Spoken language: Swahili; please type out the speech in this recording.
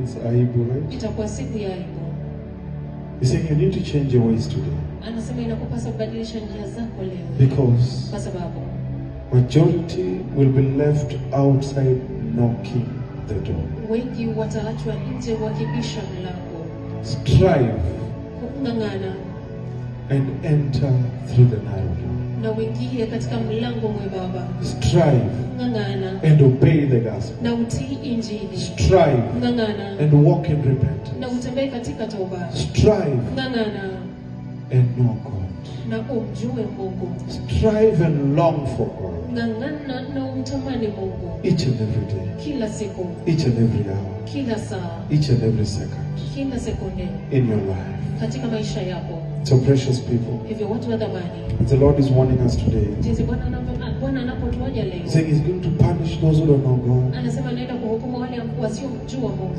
means aibu, right? Itakuwa siku ya aibu. He's saying you need to change your ways today Anasema inakupasa kubadilisha njia zako leo, because kwa sababu majority will be left outside knocking the door. Wengi wataachwa nje wakibisha mlango. Strive Kung'ang'ana and enter through the narrow door. Na uingie katika mlango mwembamba. Strive Ng'ang'ana and obey the gospel. Na utii Injili. Strive Ng'ang'ana and walk in repentance. Na utembee katika toba. Strive Ng'ang'ana and know God. Na umjue Mungu. Strive and long for God Ng'ang'ana na umtamani Mungu each and every day, kila siku, each and every hour, kila saa, each and every second kila sekunde in your life. Katika maisha yako. So, precious people, Hivyo watu wa thamani, the Lord is warning us today, jinsi Bwana anapotuonya leo, saying He's going to punish those who don't know God. Anasema anaenda kuhukumu wale wasiomjua Mungu.